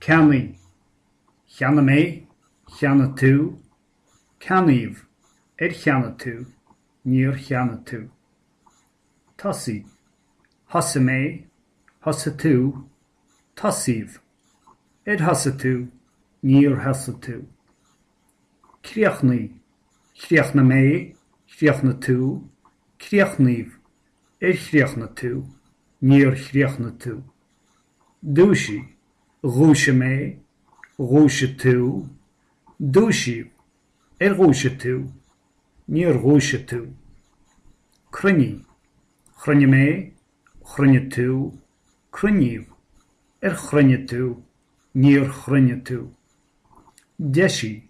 Ceannaigh. Cheannaigh mé, cheannaigh tú, ceannaíodh, ar cheannaigh tú, níor cheannaigh tú. Tosaigh. Thosaigh mé, thosaigh tú, tosaíodh, ar thosaigh tú, níor thosaigh tú. Críochnaigh. Chríochnaigh mé, chríochnaigh tú, críochnaíodh, ar chríochnaigh tú, níor chríochnaigh tú. Dúisigh. Dhúisigh mé, dhúisigh tú, dúisíodh, ar dhúisigh tú, níor dhúisigh tú. Cruinnigh. Chruinnigh mé, chruinnigh tú, cruinníodh, ar chruinnigh tú, níor chruinnigh tú. Deisigh.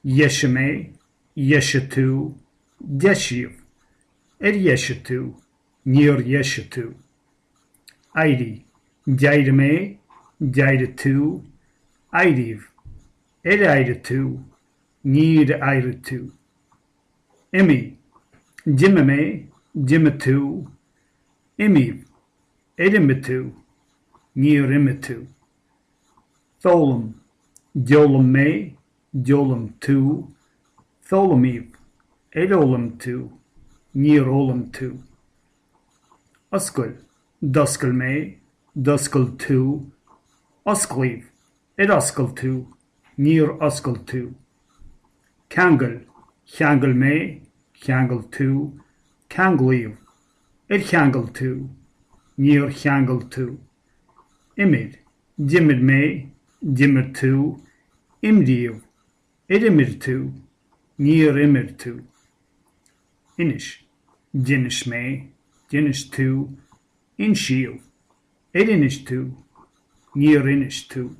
Dheisigh mé, dheisigh tú, deisíodh, ar dheisigh tú, níor dheisigh tú. Éirigh. D'éirigh mé, d'éirigh tú, éiríodh, ar éirigh tú, níor éirigh tú. Imigh. D'imigh mé, d'imigh tú, imíodh, ar imigh tú, níor imigh tú. Foghlaim. D'fhoghlaim mé, d'fhoghlaim tú, foghlaimíodh, ar fhoghlaim tú, níor fhoghlaim tú. Oscail. D'oscail mé, d'oscail tú, osclaíodh, ar oscail tú, níor oscail tú. Ceangail. Cheangail mé, cheangail tú, ceanglaíodh, ar cheangail tú, níor cheangail tú. Imir. D'imir mé, d'imir tú, imríodh, ar imir tú, níor imir tú. Inis. D'inis mé, d'inis tú, insíodh, ar inis tú, níor inis tú.